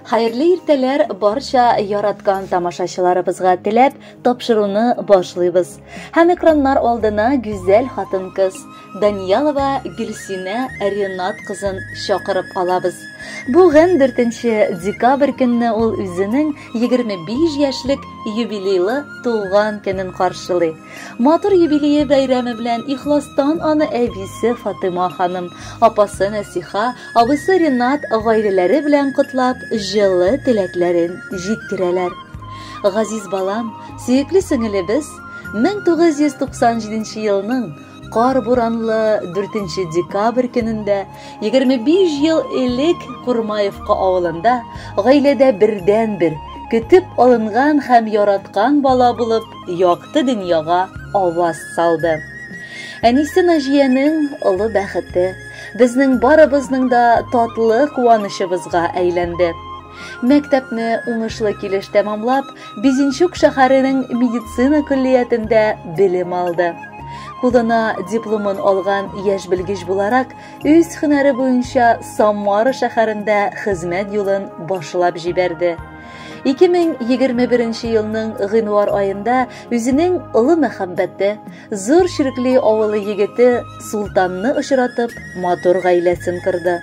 Хәерле иртәләр барча яраткан тамашачыларыбызга теләп тапшыруны башлыйбыз. Һәм экраннар алдына гүзәл хатын-кыз Даниялова Гөлсинә Ренат кызын чакырып алабыз. Бүген 4 декабрь көнне ул үзенең 25 яшьлек юбилейлы туган көнен каршылый. Матур юбилее бәйрәме белән ихластан аны әбисе Фатыйма ханым, апасы Нәсиха, абыйсы Ренат гаиләләре белән котлап, җылы теләкләрен җиткерәләр. Газиз балам, сөекле сеңелебез, 1997 елның кар буранлы 4 декабрь көнендә 25 ел элек Курмаевка авылында гаиләдә бердәнбер көтеп алынган һәм яраткан бала булып якты дөньяга аваз салды. Әнисе Наҗиянең олы бәхете, безнең барыбызның да татлы куанычыбызга әйләнде. Мәктәпне уңышлы килеш тәмамлап, Безенчук шәһәренең медицина көллиятендә белем алды. Кулына дипломын алган яшь белгеч буларак, үз һөнәре буенча Самара шәһәрендә хезмәт юлын башлап җибәрде. 2021 елның гыйнвар аенда үзенең олы мәхәббәте, Зур Чиркли авылы егете Султанны очратып, матур гаиләсен корды.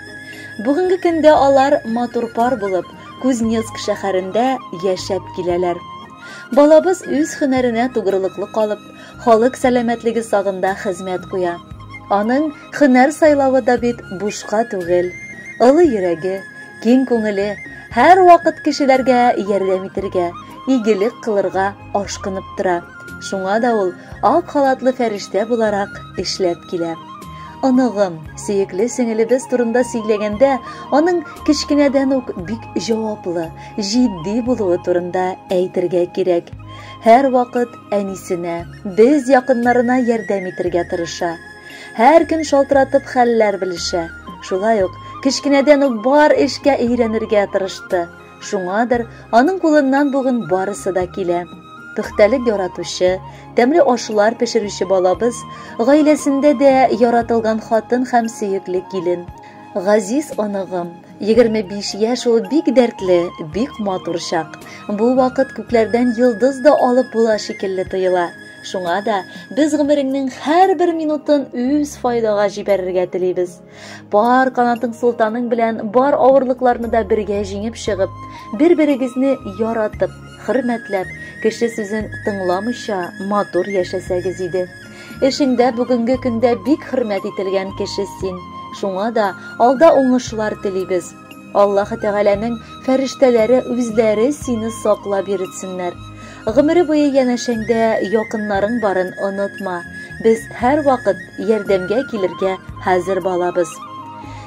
Бүгенге көндә алар матур пар булып, Кузнецк шәһәрендә яшәп киләләр. Балабыз үз һөнәренә тугрылыклы калып, халык сәламәтлеге сагында хезмәт куя. Аның һөнәр сайлавы да бит бушка түгел. Олы йөрәге, киң күңеле һәрвакыт кешеләргә ярдәм итергә, игелек кылырга ашкынып тора. Шуңа да ул ак халатлы фәрештә буларак эшләп килә. Оныгым, сөекле сеңелебез турында сөйләгәндә, аның кечкенәдән үк бик җаваплы, җитди булуы турында әйтергә кирәк. Һәрвакыт әнисенә, без якыннарына ярдәм итергә тырыша. Һәр көн шалтыратып хәлләр белешә. Шулай ук кечкенәдән үк бар эшкә өйрәнергә тырышты. Шуңадыр аның кулыннан бүген барысы да килә. Пөхтәлек яратучы, тәмле ашлар пешерүче балабыз, гаиләсендә дә яратылган хатын һәм сөекле килен. Газиз оныгым, 25 яшь ул бик дәртле, бик матур чак. Бу вакыт күкләрдән йолдыз да алып була шикелле тоела. Шуңа да без гомереңнең һәрбер минутын үз файдага җибәрергә телибез. Бар канатың Султаның белән бар авырлыкларны да бергә җиңеп чыгып, бер-берегезне яратып, хөрмәтләп, кеше сүзен тыңламыйча матур яшәсәгез иде. Эшеңдә бүгенге көндә бик хөрмәт ителгән кеше син. Шуңа да алда уңышлар телибез. Аллаһы Тәгаләнең фәрештәләре үзләре сине саклап йөртсеннәр. Гомере буе янәшәңдә якыннарың барын онытма. Без һәрвакыт ярдәмгә килергә хәзер балабыз.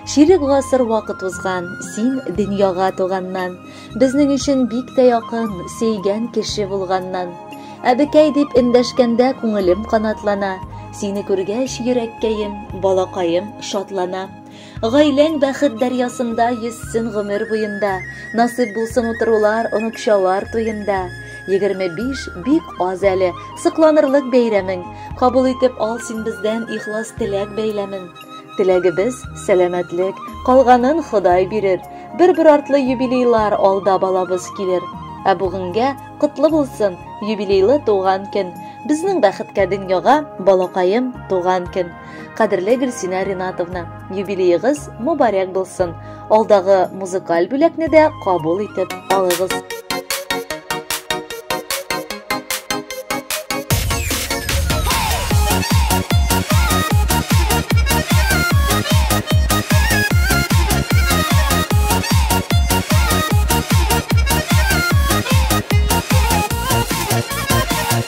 Чирек гасыр вакыт узган, син дөньяга туганнан. Безнең өчен бик тә якын, сөйгән кеше булганнан. Әбекәй дип эндәшкәндә күңелем канатлана. Сине күргәч йөрәккәем, балакаем шатлана. Гаиләң бәхет дәрьясында йөзсен гомер буенда. Насыйп булсын утырулар оныкчалар туенда. 25 бик аз әле, сокланырлык бәйрәмең. Кабул итеп ал син бездән ихлас теләк бәйләмен. Теләгебез сәламәтлек, калганын Ходай бирер. Бер-бер артлы юбилейлар алда балабыз килер. Ә бүгенгә котлы булсын юбилейлы туган көн. Безнең бәхеткә дөньяга балакаем туган көн. Кадерле Гөлсинә Ринатовна, юбилеегыз мөбарәк булсын. Алдагы музыкаль бүләкне дә кабул итеп алыгыз.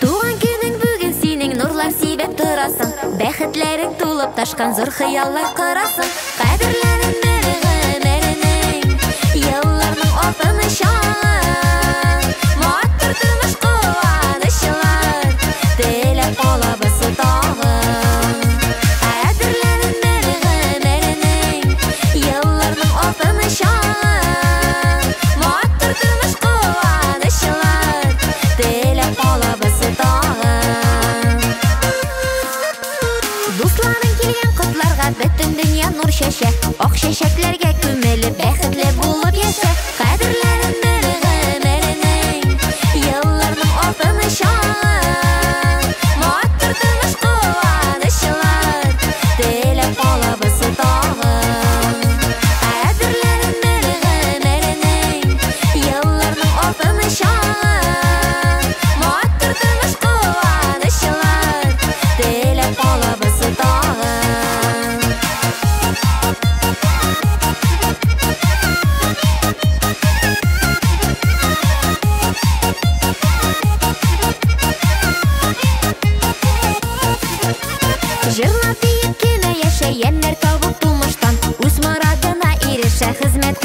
Туган көнең бүген синең нурлар сибеп торасың. Бәхетләрең тулып ташкан зур хыяллар корасың. Кадерләрен бер гомеренең, елларның алтын чагы. Матур тормыш куанычлар, теләп калабыз тагы. Кадерләрен бер гомеренең, елларның алтын чагы. Матур тормыш куанычлар, теләп калабыз тагы. Дусларың килгән котларга бөтен дөнья нур чәчә. Ак чәчәкләргә күмелеп, бәхетле булып яшә. Кадерләрен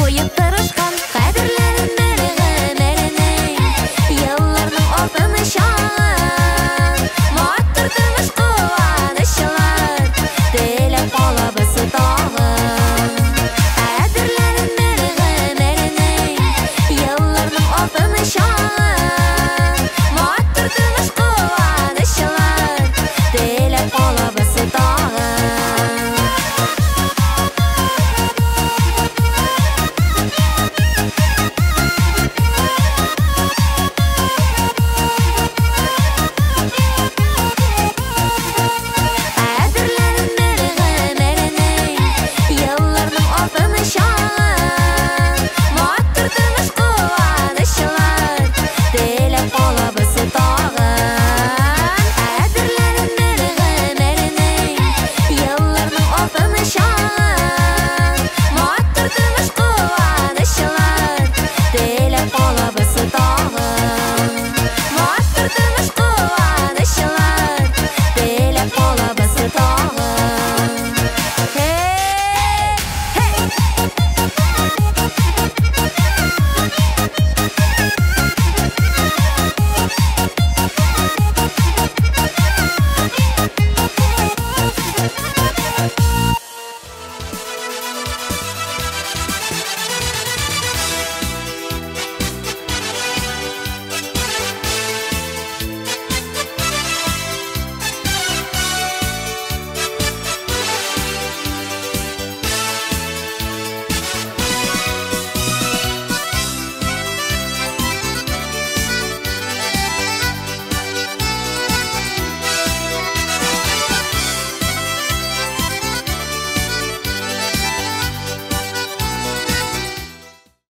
Куеп